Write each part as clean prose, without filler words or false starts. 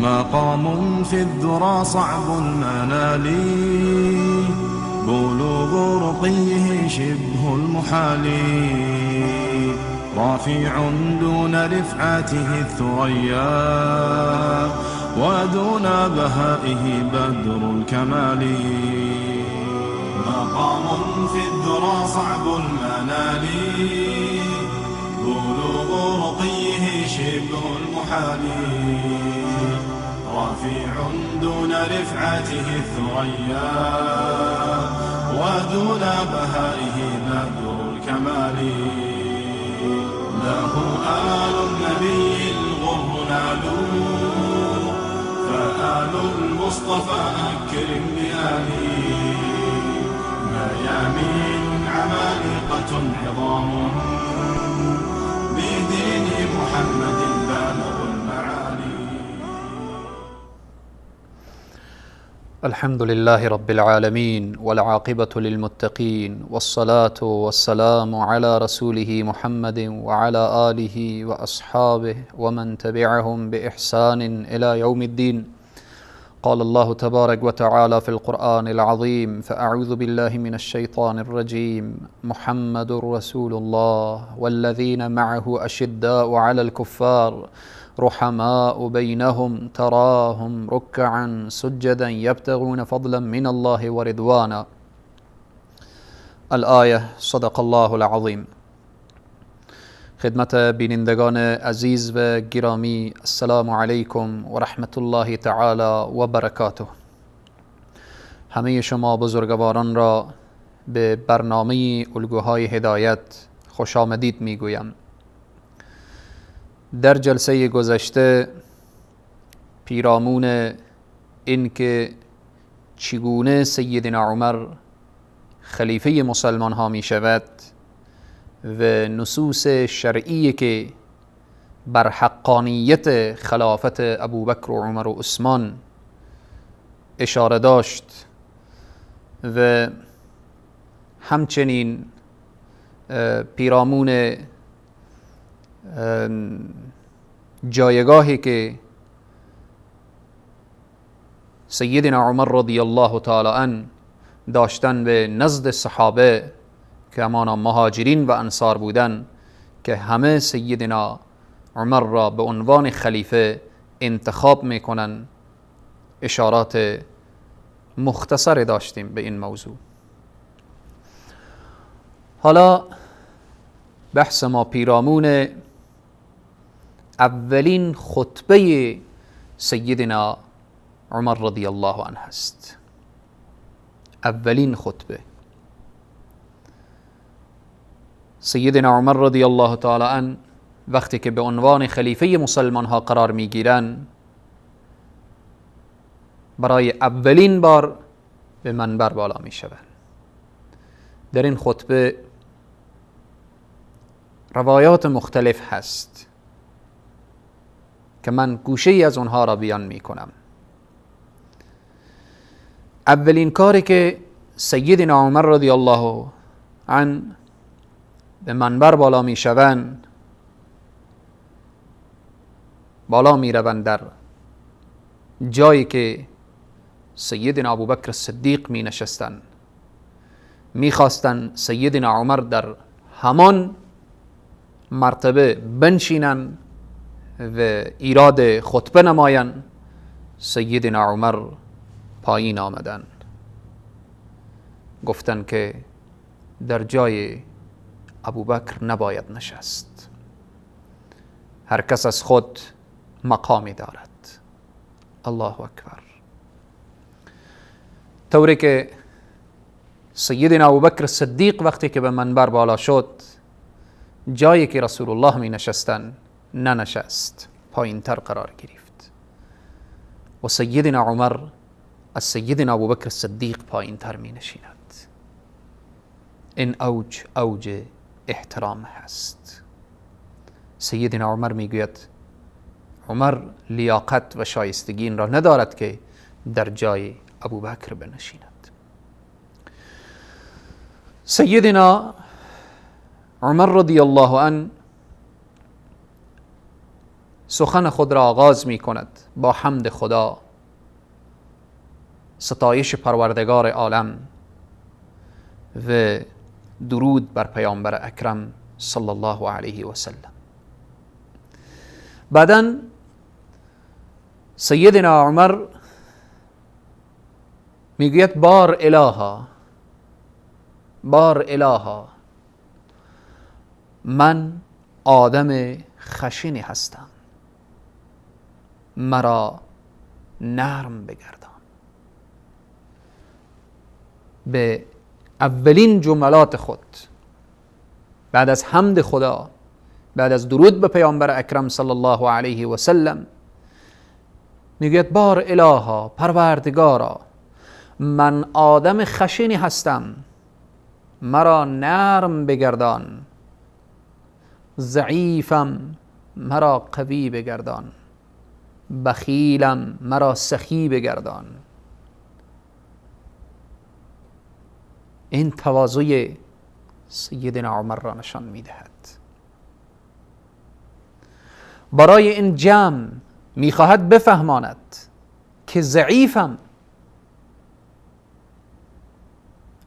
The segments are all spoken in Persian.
مقام في الذرى صعب المنال، بلوغ رقيه شبه المحال، رافع دون رفعته الثريا، ودون بهائه بدر الكمال. مقام في الذرى صعب المنال، بلوغ رقيه شبه المحال، رفيع دون رفعته الثريا، ودون بهائه بدر الكمال. له آل النبي الغر نالوا، فآل المصطفى أكرم بآله. ميامين عمالقة عظام، بدين محمد بالغ المعالي. الحمد لله رب العالمين، والعاقبة للمتقين، والصلاة والسلام على رسوله محمد وعلى آله وأصحابه ومن تبعهم بإحسان إلى يوم الدين. قال الله تبارك وتعالى في القرآن العظيم: فأعوذ بالله من الشيطان الرجيم، محمد رسول الله والذين معه أشداء على الكفار رحماء بينهم تراهم ركعا سجدا يبتغون فضلا من الله ورضوانا. الآیه. صدق الله العظیم. خدمت بینندگان عزیز و گرامی، السلام علیکم و رحمت الله تعالی و برکاته. همه شما بزرگواران را به برنامه الگوهای هدایت خوش آمدید میگویم. در جلسه گذشته پیرامون اینکه چگونه سیدنا عمر خلیفه مسلمان ها می شود و نصوص شرعی که بر حقانیت خلافت ابوبکر و عمر و عثمان اشاره داشت و همچنین پیرامون جایگاهی که سیدنا عمر رضی الله تعالی عنه داشتن به نزد صحابه که همانا مهاجرین و انصار بودن، که همه سیدنا عمر را به عنوان خلیفه انتخاب میکنن، اشارات مختصر داشتیم به این موضوع. حالا بحث ما پیرامون اولین خطبه سیدنا عمر رضی الله عنه است. اولین خطبه سیدنا عمر رضی الله تعالی عنه وقتی که به عنوان خلیفه مسلمان ها قرار میگیرن، برای اولین بار به منبر بالا میشوند. در این خطبه روایات مختلف هست که من گوشه ای از اونها را بیان می کنم. اولین کاری که سیدنا عمر رضی الله عنه به منبر بالا می شوند، بالا می روند در جایی که سیدنا ابوبکر صدیق می نشستند، می خواستند سیدنا عمر در همان مرتبه بنشینن و ایراد خطبه نماین. سیدنا عمر پایین آمدن، گفتن که در جای ابوبکر نباید نشست، هر کس از خود مقامی دارد. الله اکبر. طوری که سیدنا ابوبکر صدیق وقتی که به منبر بالا شد، جایی که رسول الله می نشستن ننشست، پایین تر قرار گرفت و سیدنا عمر از سیدنا ابوبکر صدیق پایین تر می نشیند. این اوج اوج احترام هست. سیدنا عمر می گوید عمر لیاقت و شایستگی این را ندارد که در جای ابوبکر بنشیند. سیدنا عمر رضی الله عنه سخن خود را آغاز می کند با حمد خدا، ستایش پروردگار عالم و درود بر پیامبر اکرم صلی الله علیه و سلم. بعداً سیدنا عمر میگوید بار الها، بار الها، من آدم خشنی هستم، مرا نرم بگردان. به اولین جملات خود بعد از حمد خدا، بعد از درود به پیامبر اکرم صلی الله علیه و سلم، میگوید بار الها، پروردگارا، من آدم خشنی هستم، مرا نرم بگردان، ضعیفم مرا قوی بگردان، بخیلم مرا سخی بگردان. این تواضع سیدنا عمر را نشان میدهد. برای این جمع میخواهد بفهماند که ضعیفم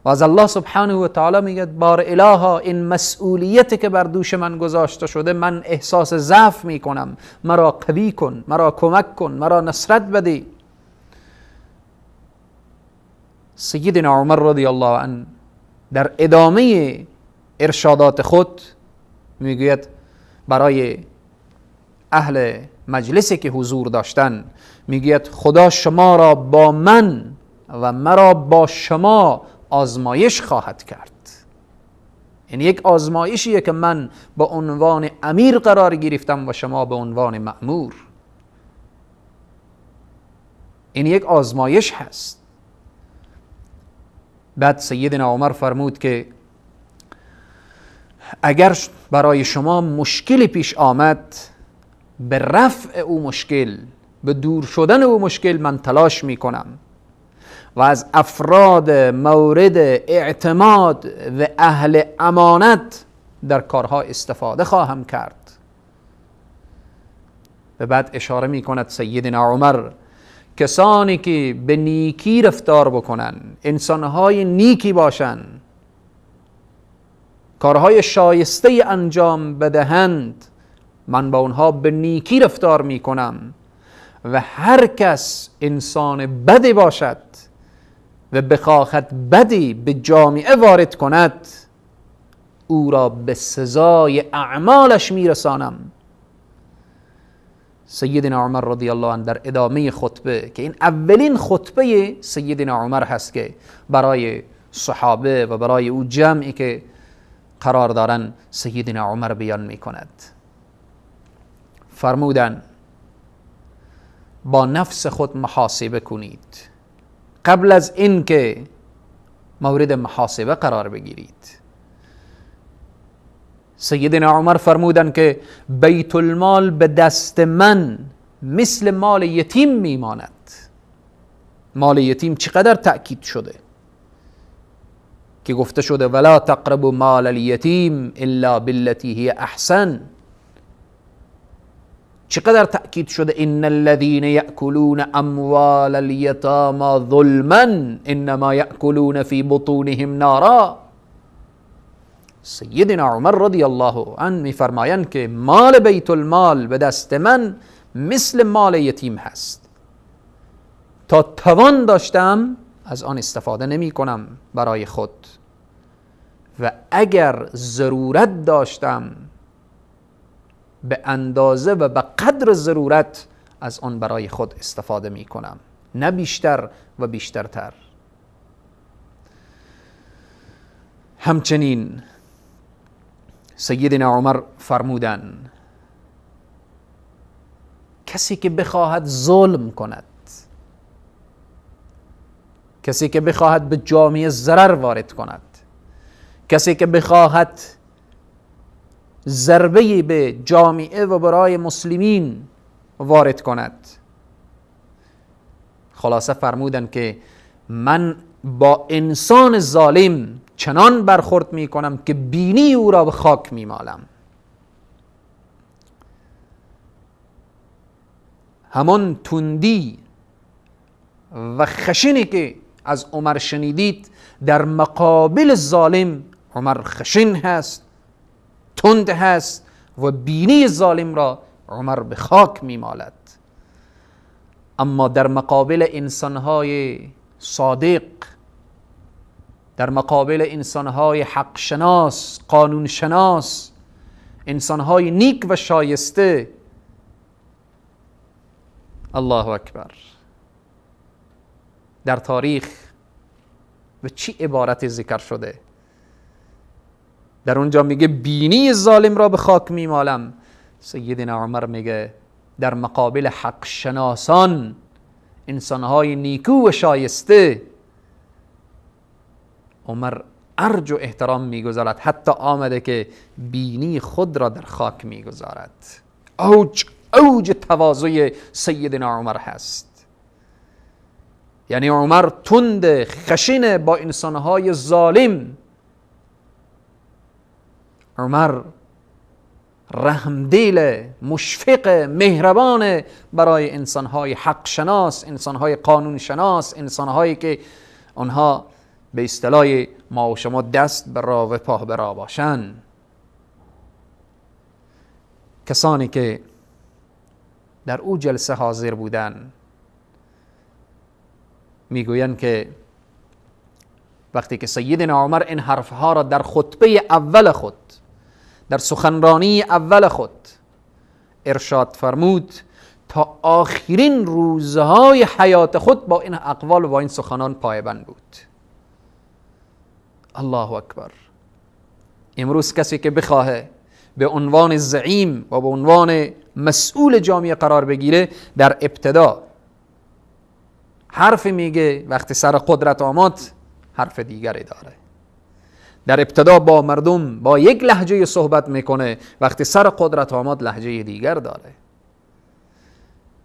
و از الله سبحانه و تعالی میگه بار الها، این مسئولیت که بر دوش من گذاشته شده، من احساس ضعف میکنم، مرا قوی کن، مرا کمک کن، مرا نصرت بده. سیدنا عمر رضی الله عنه در ادامه ارشادات خود میگوید برای اهل مجلسی که حضور داشتن، میگوید خدا شما را با من و مرا با شما آزمایش خواهد کرد. این یک آزمایشیه که من به عنوان امیر قرار گرفتم و شما به عنوان مأمور. این یک آزمایش هست. بعد سیدنا عمر فرمود که اگر برای شما مشکلی پیش آمد، به رفع او مشکل، به دور شدن او مشکل من تلاش میکنم و از افراد مورد اعتماد و اهل امانت در کارها استفاده خواهم کرد. به بعد اشاره میکند سیدنا عمر کسانی که به نیکی رفتار بکنن، انسانهای نیکی باشن، کارهای شایسته انجام بدهند، من با اونها به نیکی رفتار میکنم و هر کس انسان بدی باشد و بخواهد بدی به جامعه وارد کند، او را به سزای اعمالش میرسانم. سیدنا عمر رضی الله عنه در ادامه خطبه، که این اولین خطبه سیدنا عمر هست که برای صحابه و برای او جمعی که قرار دارن سیدنا عمر بیان میکند، فرمودن با نفس خود محاسبه کنید قبل از اینکه مورد محاسبه قرار بگیرید. سیدنا عمر فرمودن که بیت المال به دست من مثل مال یتیم میماند. مال یتیم چقدر تأکید شده که گفته شده ولا تقربوا مال الیتیم الا بالتي هي احسن. چقدر تأکید شده ان الذين یأکلون اموال الیتاما ظلما انما یأکلون فی بطونهم نارا. سیدنا عمر رضی الله عنه میفرمایند که مال بیت المال به دست من مثل مال یتیم هست، تا توان داشتم از آن استفاده نمی کنم برای خود و اگر ضرورت داشتم به اندازه و به قدر ضرورت از آن برای خود استفاده می کنم، نه بیشتر و بیشترتر. همچنین سیدنا عمر فرمودن کسی که بخواهد ظلم کند، کسی که بخواهد به جامعه ضرر وارد کند، کسی که بخواهد ضربه به جامعه و برای مسلمین وارد کند، خلاصه فرمودن که من با انسان ظالم چنان برخورد می کنم که بینی او را به خاک می مالم. همان تندی و خشنی که از عمر شنیدید، در مقابل ظالم عمر خشن هست، تند هست و بینی ظالم را عمر به خاک میمالد. اما در مقابل انسانهای صادق، در مقابل انسانهای حق شناس، قانون شناس، انسانهای نیک و شایسته، الله اکبر، در تاریخ به چی عبارت ذکر شده؟ در اونجا میگه بینی ظالم را به خاک میمالم. سیدنا عمر میگه در مقابل حق شناسان، انسانهای نیکو و شایسته، عمر ارج و احترام میگذارد، حتی آمده که بینی خود را در خاک میگذارد. اوج تواضع سیدنا عمر هست. یعنی عمر تند خشن با انسانهای ظالم، عمر رحمدل، مشفق، مهربان برای انسانهای حق شناس، انسانهای قانون شناس، انسانهایی که آنها به اصطلاح ما و شما دست به را و پا به را باشن. کسانی که در او جلسه حاضر بودن میگویند که وقتی که سیدنا عمر این حرفها را در خطبه اول خود، در سخنرانی اول خود ارشاد فرمود، تا آخرین روزهای حیات خود با این اقوال و با این سخنان پایبند بود. الله اکبر. امروز کسی که بخواه به عنوان زعیم و به عنوان مسئول جامعه قرار بگیره، در ابتدا حرف میگه، وقتی سر قدرت آمد حرف دیگری داره. در ابتدا با مردم با یک لهجه صحبت میکنه، وقتی سر قدرت آمد لهجه دیگر داره.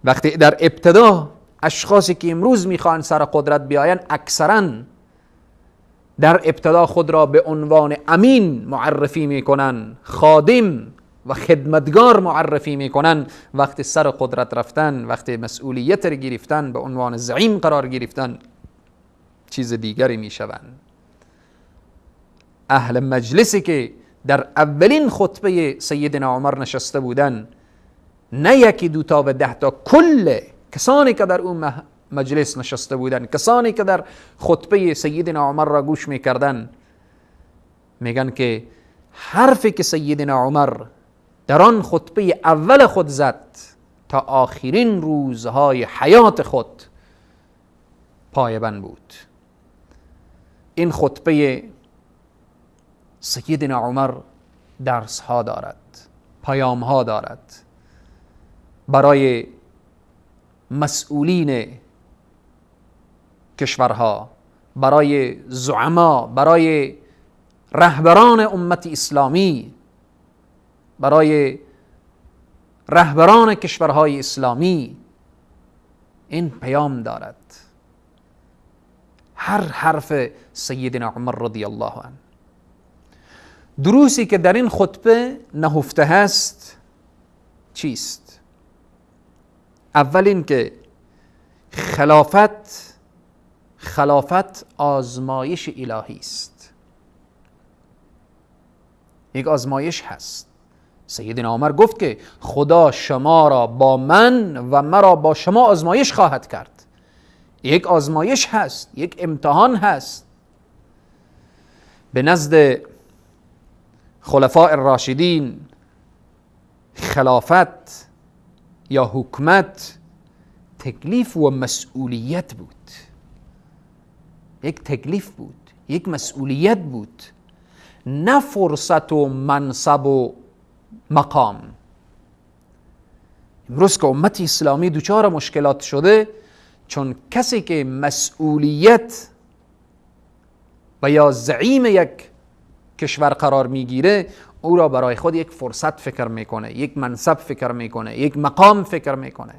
وقتی در ابتدا اشخاصی که امروز میخوان سر قدرت بیاین، اکثرا در ابتدا خود را به عنوان امین معرفی میکنن، خادم و خدمتگار معرفی میکنن. وقتی سر قدرت رفتن، وقتی مسئولیت را گرفتن، به عنوان زعیم قرار گرفتن، چیز دیگری میشوند. اهل مجلسی که در اولین خطبه سیدنا عمر نشسته بودن، نه یکی دوتا و 10 تا، کل کسانی که در اون مجلس نشسته بودن، کسانی که در خطبه سیدنا عمر را گوش میکردن، میگن که حرفی که سیدنا عمر در آن خطبه اول خود زد تا آخرین روزهای حیات خود پایبند بود. این خطبه سیدنا عمر درس ها دارد، پیام ها دارد برای مسئولین کشورها، برای زعما، برای رهبران امت اسلامی، برای رهبران کشورهای اسلامی. این پیام دارد هر حرف سیدنا عمر رضی الله عنه. دروسی که در این خطبه نهفته هست چیست؟ اول این که خلافت آزمایش الهی است. یک آزمایش هست. سیدنا عمر گفت که خدا شما را با من و مرا با شما آزمایش خواهد کرد. یک آزمایش هست، یک امتحان هست. به نزد خلفاء الراشدین خلافت یا حکومت تکلیف و مسئولیت بود. یک تکلیف بود، یک مسئولیت بود، نه فرصت و منصب و مقام. امروز که امت اسلامی دچار مشکلات شده، چون کسی که مسئولیت و یا زعیم یک کشور قرار میگیره، او را برای خود یک فرصت فکر میکنه، یک منصب فکر میکنه، یک مقام فکر میکنه.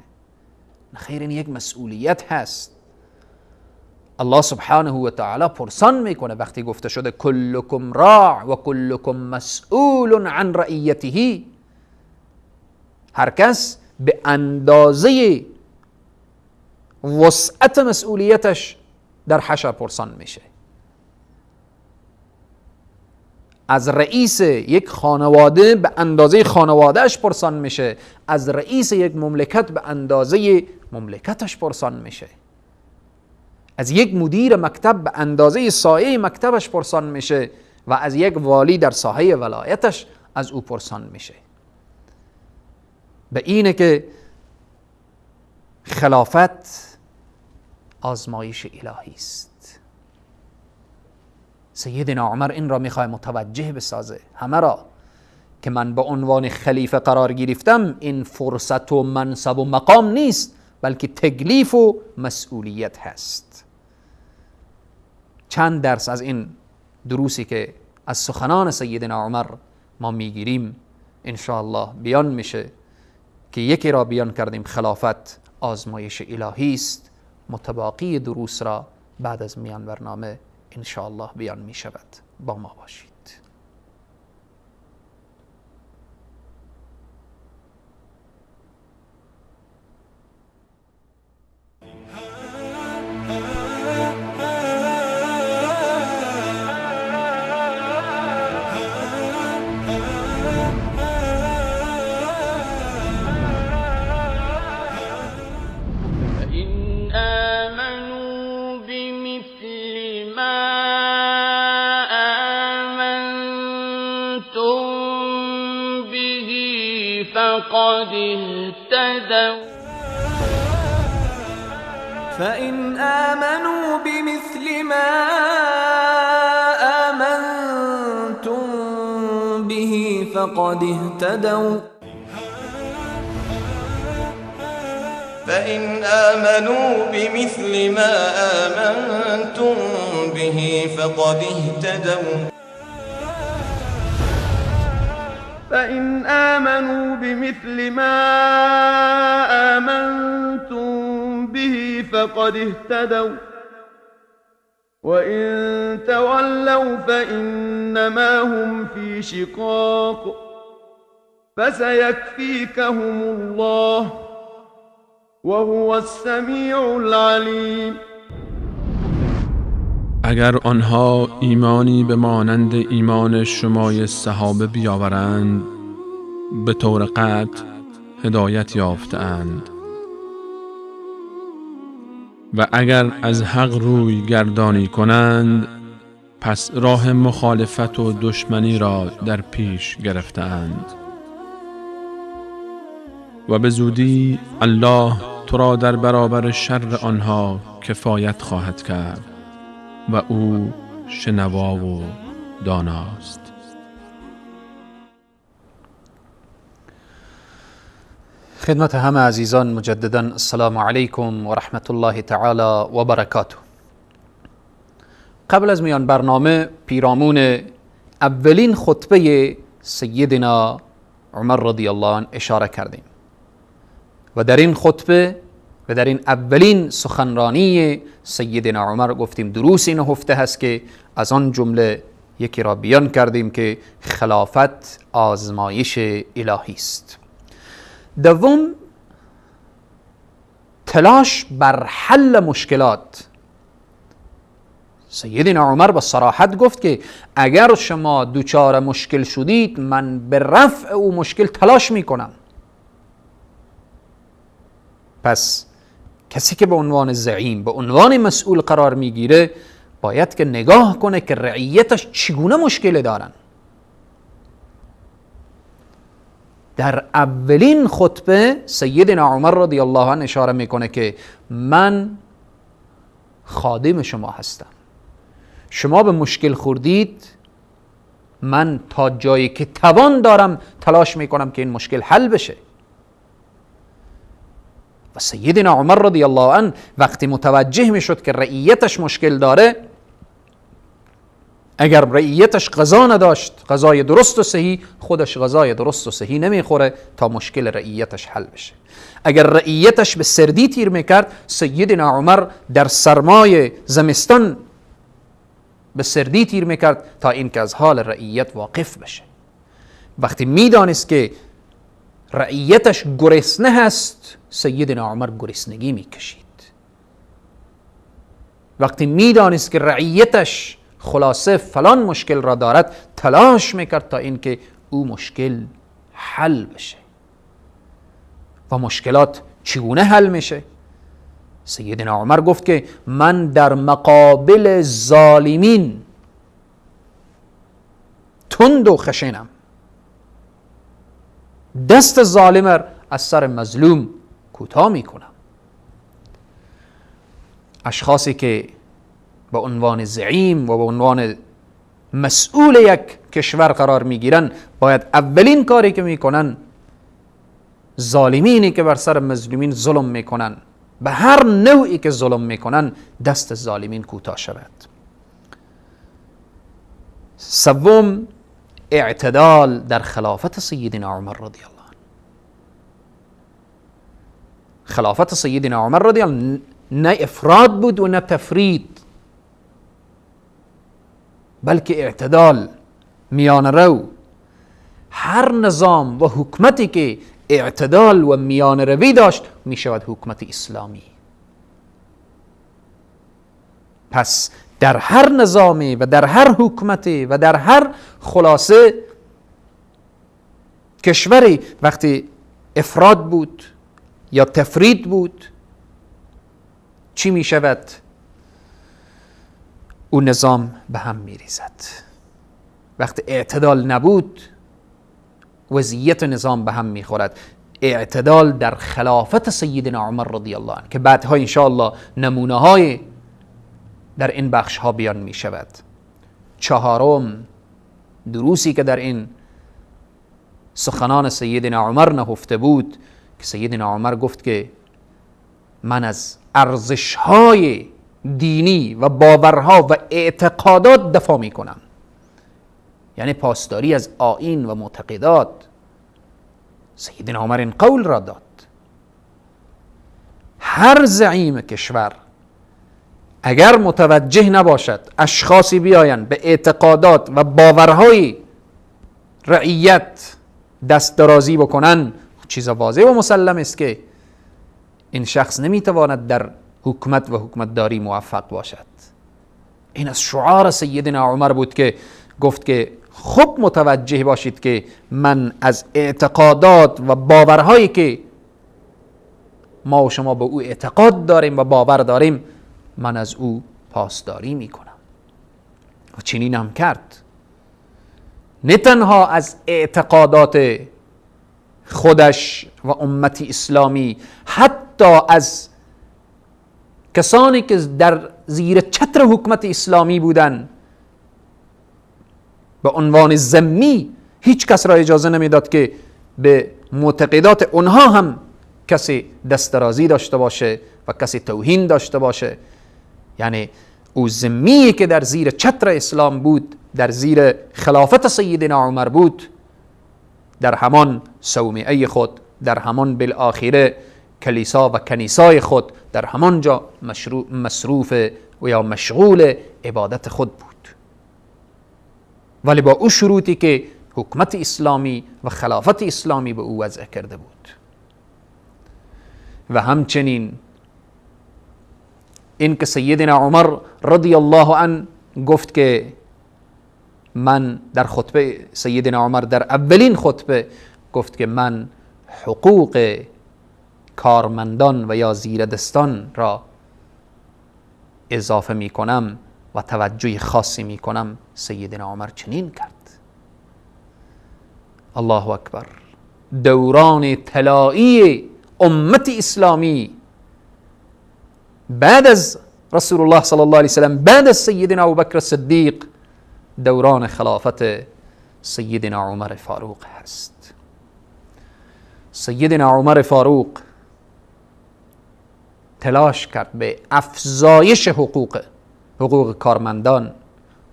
خیر، این یک مسئولیت هست. الله سبحانه و تعالی پرسان میکنه وقتی گفته شده کلکم راع و کلکم مسئول عن رعیته. هر کس به اندازه وسعت مسئولیتش در حشر پرسان میشه. از رئیس یک خانواده به اندازه خانوادهش پرسان میشه، از رئیس یک مملکت به اندازه مملکتش پرسان میشه، از یک مدیر مکتب به اندازه سایه مکتبش پرسان میشه و از یک والی در ساحه ولایتش از او پرسان میشه. به اینه که خلافت آزمایش الهی است. سیدنا عمر این را میخواه متوجه بسازه همه را که من به عنوان خلیفه قرار گرفتم، این فرصت و منصب و مقام نیست، بلکه تکلیف و مسئولیت هست. چند درس از این دروسی که از سخنان سیدنا عمر ما میگیریم انشاءالله بیان میشه که یکی را بیان کردیم، خلافت آزمایش الهی است. متباقی دروس را بعد از میان برنامه انشاءالله بیان می شود. با ما باشید. فقد اهتدوا. فإن آمنوا بمثل ما آمنتم به فقد اهتدوا. فإن آمنوا بمثل ما آمنتم به فقد اهتدوا. فإن آمنوا بمثل ما آمنتم به فقد اهتدوا وإن تولوا فإنما هم في شقاق فسيكفيكهم الله وهو السميع العليم. اگر آنها ایمانی به مانند ایمان شمای صحابه بیاورند، به طور قطع هدایت یافته‌اند. و اگر از حق روی گردانی کنند، پس راه مخالفت و دشمنی را در پیش گرفته‌اند. و به زودی الله تو را در برابر شر آنها کفایت خواهد کرد و او شنوا و داناست. خدمت همه عزیزان مجددا السلام علیکم و رحمت الله تعالی و برکاته. قبل از میان برنامه پیرامون اولین خطبه سیدنا عمر رضی الله عنه اشاره کردیم و در این خطبه و در این اولین سخنرانی سیدنا عمر گفتیم دروس این هفته هست که از آن جمله یکی را بیان کردیم که خلافت آزمایش الهی است. دوم، تلاش بر حل مشکلات. سیدنا عمر با صراحت گفت که اگر شما دچار مشکل شدید، من به رفع او مشکل تلاش میکنم. پس کسی که به عنوان زعیم، به عنوان مسئول قرار میگیره، باید که نگاه کنه که رعیتش چگونه مشکل دارن. در اولین خطبه سیدنا عمر رضی الله عنه اشاره میکنه که من خادم شما هستم، شما به مشکل خوردید، من تا جایی که توان دارم تلاش میکنم که این مشکل حل بشه. و سیدنا عمر رضی الله عنه وقتی متوجه میشد که رعیتش مشکل داره، اگر رعیتش غذا نداشت، غذای درست و صحیح، خودش غذای درست و صحیح نمیخوره تا مشکل رعیتش حل بشه. اگر رعیتش به سردی تیر میکرد، سیدنا عمر در سرمای زمستان به سردی تیر میکرد تا اینکه از حال رعیت واقف بشه. وقتی میدانست که رعیتش گرسنه هست، سیدنا عمر گرسنگی میکشید. وقتی میدانست که رعیتش خلاصه فلان مشکل را دارد، تلاش میکرد تا اینکه او مشکل حل بشه. و مشکلات چگونه حل میشه؟ سیدنا عمر گفت که من در مقابل ظالمین تند و خشنم، دست ظالم از سر مظلوم کوتاه میکنم. اشخاصی که به عنوان زعیم و به عنوان مسئول یک کشور قرار میگیرن، باید اولین کاری که میکنن، ظالمینی که بر سر مظلومین ظلم میکنن، به هر نوعی که ظلم میکنن، دست ظالمین کوتاه شود. سوم، اعتدال در خلافت سیدنا عمر رضی الله عنه. خلافت سیدنا عمر رضی الله نه افراد بود و نه تفرید، بلکه اعتدال، میان رو. هر نظام و حکومتی که اعتدال و میان روی داشت می شود حکومت اسلامی. پس در هر نظامی و در هر حکومتی و در هر خلاصه کشوری وقتی افراد بود یا تفرید بود، چی می شود؟ او نظام به هم می ریزد. وقتی اعتدال نبود، وضعیت نظام به هم می خورد. اعتدال در خلافت سیدنا عمر رضی الله عنه که بعدها انشاءالله نمونه های در این بخش ها بیان می شود. چهارم، دروسی که در این سخنان سیدنا عمر نهفته بود که سیدنا عمر گفت که من از ارزش های دینی و باورها و اعتقادات دفاع می کنم، یعنی پاسداری از آیین و معتقدات. سیدنا عمر این قول را داد. هر زعیم کشور اگر متوجه نباشد اشخاصی بیایند به اعتقادات و باورهای رعیت دست درازی بکنن، چیز واضح و مسلم است که این شخص نمیتواند در حکومت و حکومتداری موفق باشد. این از شعار سیدنا عمر بود که گفت که خوب متوجه باشید که من از اعتقادات و باورهایی که ما و شما به او اعتقاد داریم و باور داریم، من از او پاسداری میکنم. و چنین هم کرد. نه تنها از اعتقادات خودش و امت اسلامی، حتی از کسانی که در زیر چتر حکومت اسلامی بودند به عنوان ذمی، هیچ کس را اجازه نمیداد که به معتقدات اونها هم کسی دست درازی داشته باشه و کسی توهین داشته باشه. یعنی او ذمی که در زیر چتر اسلام بود، در زیر خلافت سیدنا عمر بود، در همان صومعه خود، در همان بالآخره کلیسا و کنیسای خود، در همان جا مصروف و یا مشغول عبادت خود بود، ولی با او شروطی که حکومت اسلامی و خلافت اسلامی به او وضع کرده بود. و همچنین این که سیدنا عمر رضی الله عنه گفت که من در خطبه، سیدنا عمر در اولین خطبه گفت که من حقوق کارمندان و یا زیردستان را اضافه می کنم و توجه خاصی می کنم. سیدنا عمر چنین کرد. الله اکبر. دوران طلایی امت اسلامی بعد از رسول الله صلی الله علیه وسلم، بعد از سیدنا ابوبکر صدیق، دوران خلافت سیدنا عمر فاروق هست. سیدنا عمر فاروق تلاش کرد به افزایش حقوق کارمندان،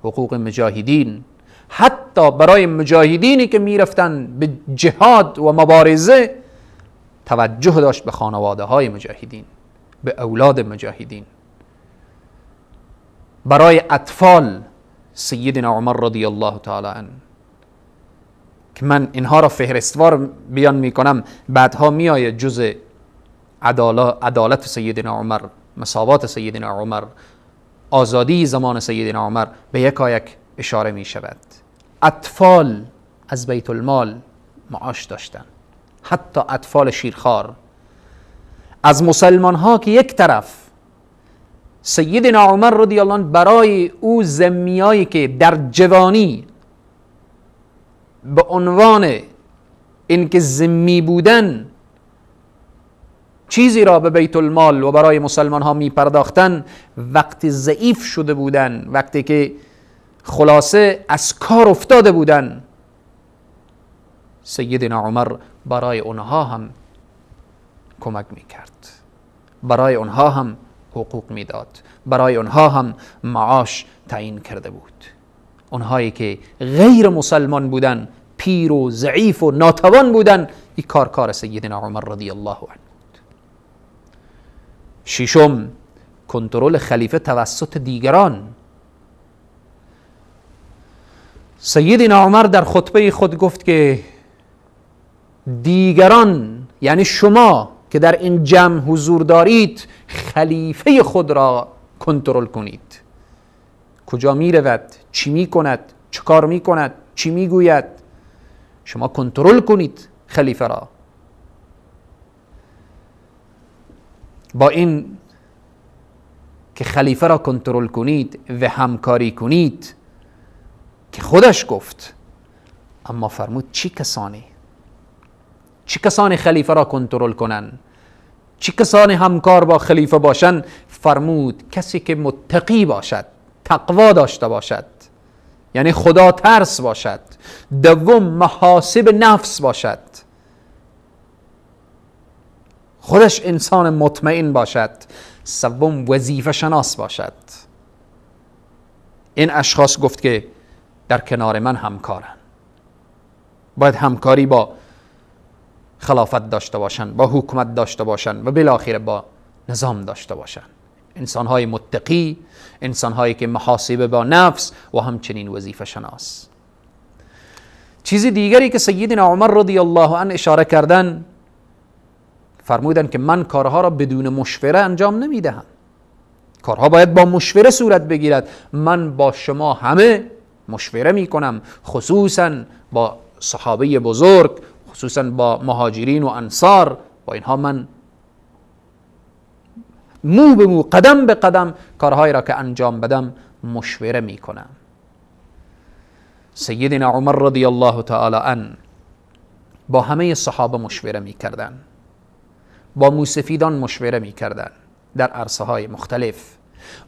حقوق مجاهدین، حتی برای مجاهدینی که میرفتن به جهاد و مبارزه توجه داشت به خانواده های مجاهدین، به اولاد مجاهدین. برای اطفال سیدنا عمر رضی الله تعالی عنه که من اینها را فهرستوار بیان میکنم، بعدها میآید جزء عدالت سیدنا عمر، مساوات سیدنا عمر، آزادی زمان سیدنا عمر به یکایک اشاره می شود. اطفال از بیت المال معاش داشتن، حتی اطفال شیرخوار. از مسلمان ها که یک طرف سیدنا عمر رضی الله عنه برای او ذمیایی که در جوانی به عنوان اینکه ذمی بودن چیزی را به بیت المال و برای مسلمان ها می پرداختن، وقتی ضعیف شده بودن، وقتی که خلاصه از کار افتاده بودن، سیدنا عمر برای اونها هم کمک میکرد، برای اونها هم حقوق میداد، برای اونها هم معاش تعیین کرده بود. اونهایی که غیر مسلمان بودن، پیر و ضعیف و ناتوان بودن، این کار سیدنا عمر رضی الله عنه بود. ششم، کنترل خلیفه توسط دیگران. سیدنا عمر در خطبه خود گفت که دیگران، یعنی شما که در این جمع حضور دارید، خلیفه خود را کنترل کنید. کجا می رود، چی می کند، چه کار می کند، چی می گوید، شما کنترل کنید خلیفه را. با این که خلیفه را کنترل کنید و همکاری کنید که خودش گفت، اما فرمود چی کسانی خلیفه را کنترل کنن، چی کسانی همکار با خلیفه باشن؟ فرمود کسی که متقی باشد، تقوا داشته باشد، یعنی خدا ترس باشد. دوم، محاسب نفس باشد، خودش انسان مطمئن باشد. سوم، وظیفه شناس باشد. این اشخاص گفت که در کنار من همکارن، باید همکاری با خلافت داشته باشن، با حکومت داشته باشن و بالاخره با نظام داشته باشن. انسانهای متقی، انسانهایی که محاسبه با نفس و همچنین وظیفه شناس. چیز دیگری که سیدنا عمر رضی الله عنه اشاره کردن، فرمودن که من کارها را بدون مشوره انجام نمیدهم، کارها باید با مشوره صورت بگیرد. من با شما همه مشوره میکنم، خصوصا با صحابه بزرگ، خصوصا با مهاجرین و انصار، با اینها من مو به مو، قدم به قدم کارهایی را که انجام بدم مشوره میکنم. سیدنا عمر رضی الله تعالی عنه با همه صحابه مشوره میکردن، با موسفیدان مشوره میکردن در عرصه های مختلف،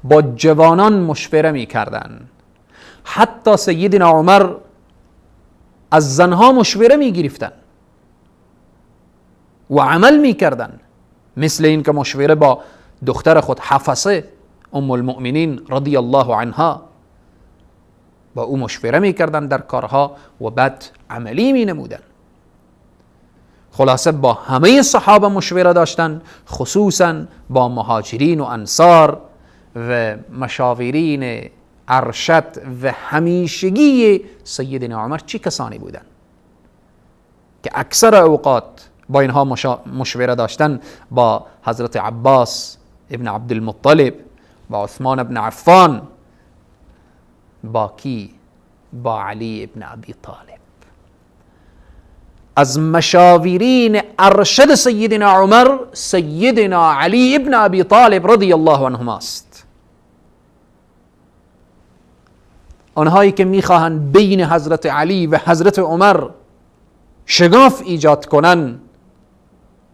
با جوانان مشوره میکردن. حتی سیدنا عمر از زنها مشوره میگرفتن و عمل میکردن، مثل این که مشوره با دختر خود حفصه ام المؤمنین رضی الله عنها، با او مشوره میکردن در کارها و بعد عملی مینمودن. خلاصه با همه صحابه مشوره داشتن، خصوصا با مهاجرین و انصار و مشاورین ارشد و همیشگی سیدنا عمر. چه کسانی بودن که اکثر اوقات با اینها مشوره داشتن؟ با حضرت عباس ابن عبدالمطلب، با عثمان ابن عفان، با کی؟ با علی ابن ابی طالب. از مشاورین ارشد سیدنا عمر سیدنا علی ابن ابی طالب رضی الله عنهما است. آنهایی که میخواهند بین حضرت علی و حضرت عمر شگاف ایجاد کنند،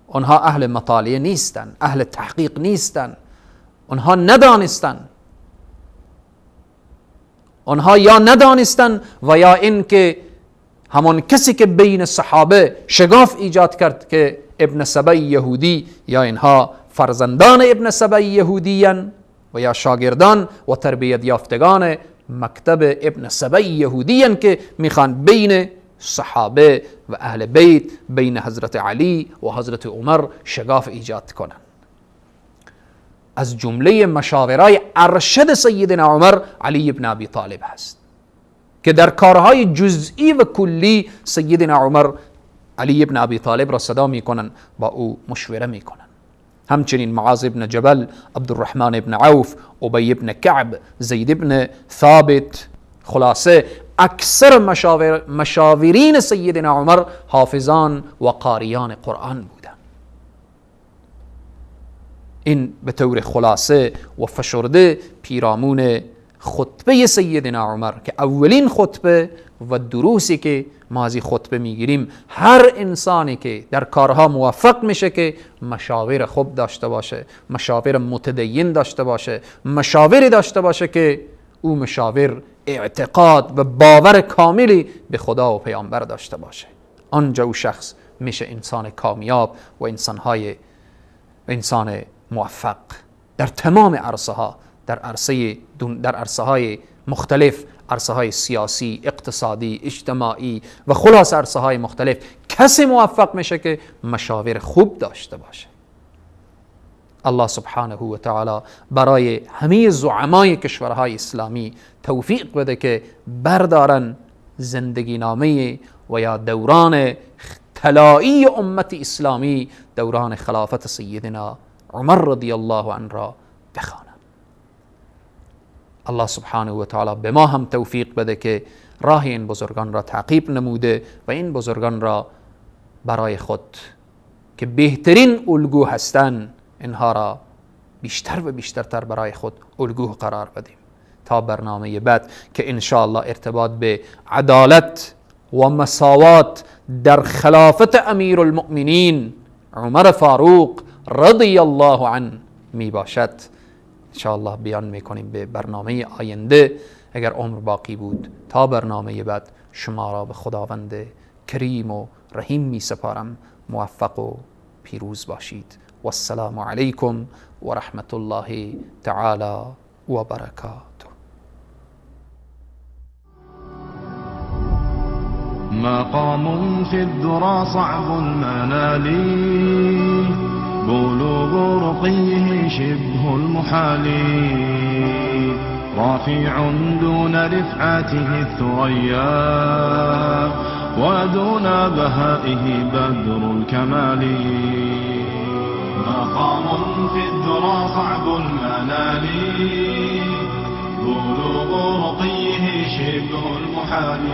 آنها اهل مطالعه نیستند، اهل تحقیق نیستند، آنها ندانستند، آنها یا ندانستند و یا اینکه همان کسی که بین صحابه شگاف ایجاد کرد که ابن سبأ یهودی، یا اینها فرزندان ابن سبأ یهودیان و یا شاگردان و تربیت یافتگان مکتب ابن سبأ یهودیان که میخوان بین صحابه و اهل بیت، بین حضرت علی و حضرت عمر شگاف ایجاد کنند. از جمله مشاورای ارشد سیدنا عمر علی ابن ابی طالب هست که در کارهای جزئی و کلی سیدنا عمر علی ابن ابی طالب را صدا میکنن، با او مشوره میکنن. همچنین معاذ ابن جبل، عبدالرحمن ابن عوف، ابی ابن کعب، زید ابن ثابت. خلاصه اکثر مشاورین سیدنا عمر حافظان و قاریان قرآن بودند. این به طور خلاصه و فشرده پیرامون خطبه سیدنا عمر که اولین خطبه و دروسی که ما از این خطبه میگیریم، هر انسانی که در کارها موفق میشه که مشاور خوب داشته باشه، مشاور متدین داشته باشه، مشاوری داشته باشه که او مشاور اعتقاد و باور کاملی به خدا و پیامبر داشته باشه، آنجا او شخص میشه انسان کامیاب و انسان موفق در تمام عرصه ها، در عرصه های مختلف، عرصه های سیاسی، اقتصادی، اجتماعی و خلاص عرصه های مختلف کسی موفق میشه که مشاور خوب داشته باشه. الله سبحانه و تعالی برای همه زعمای کشورهای اسلامی توفیق بده که بردارن زندگی نامه و یا دوران طلایی امت اسلامی، دوران خلافت سیدنا عمر رضی الله عنه را بخوانند. الله سبحانه و تعالی به ما هم توفیق بده که راه این بزرگان را تعقیب نموده و این بزرگان را برای خود که بهترین الگو هستند اینها را بیشتر و بیشترتر برای خود الگو قرار بدیم. تا برنامه بعد که انشاءالله ارتباط به عدالت و مساوات در خلافت امیرالمؤمنین عمر فاروق رضی الله عنه می باشد، انشاءالله بیان میکنیم به برنامه آینده اگر عمر باقی بود. تا برنامه بعد شما را به خداوند کریم و رحیم می سپارم. موفق و پیروز باشید. والسلام علیکم و رحمت الله تعالی و برکاته. مقام في الذرى صعب المنال، بلوغ رقيه شبه المحال، رافع دون رفعته الثريا، ودون بهائه بدر الكمال. مقام في الذرى صعب المنال، بلوغ رقيه شبه المحال،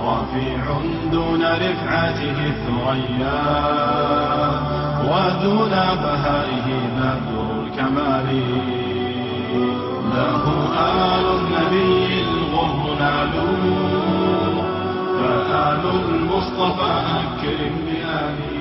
رفيع دون رفعته الثريا، ودون بهائه بدر الكمال. له آل النبي الغر نالوا، فآل المصطفى أكرم بآله.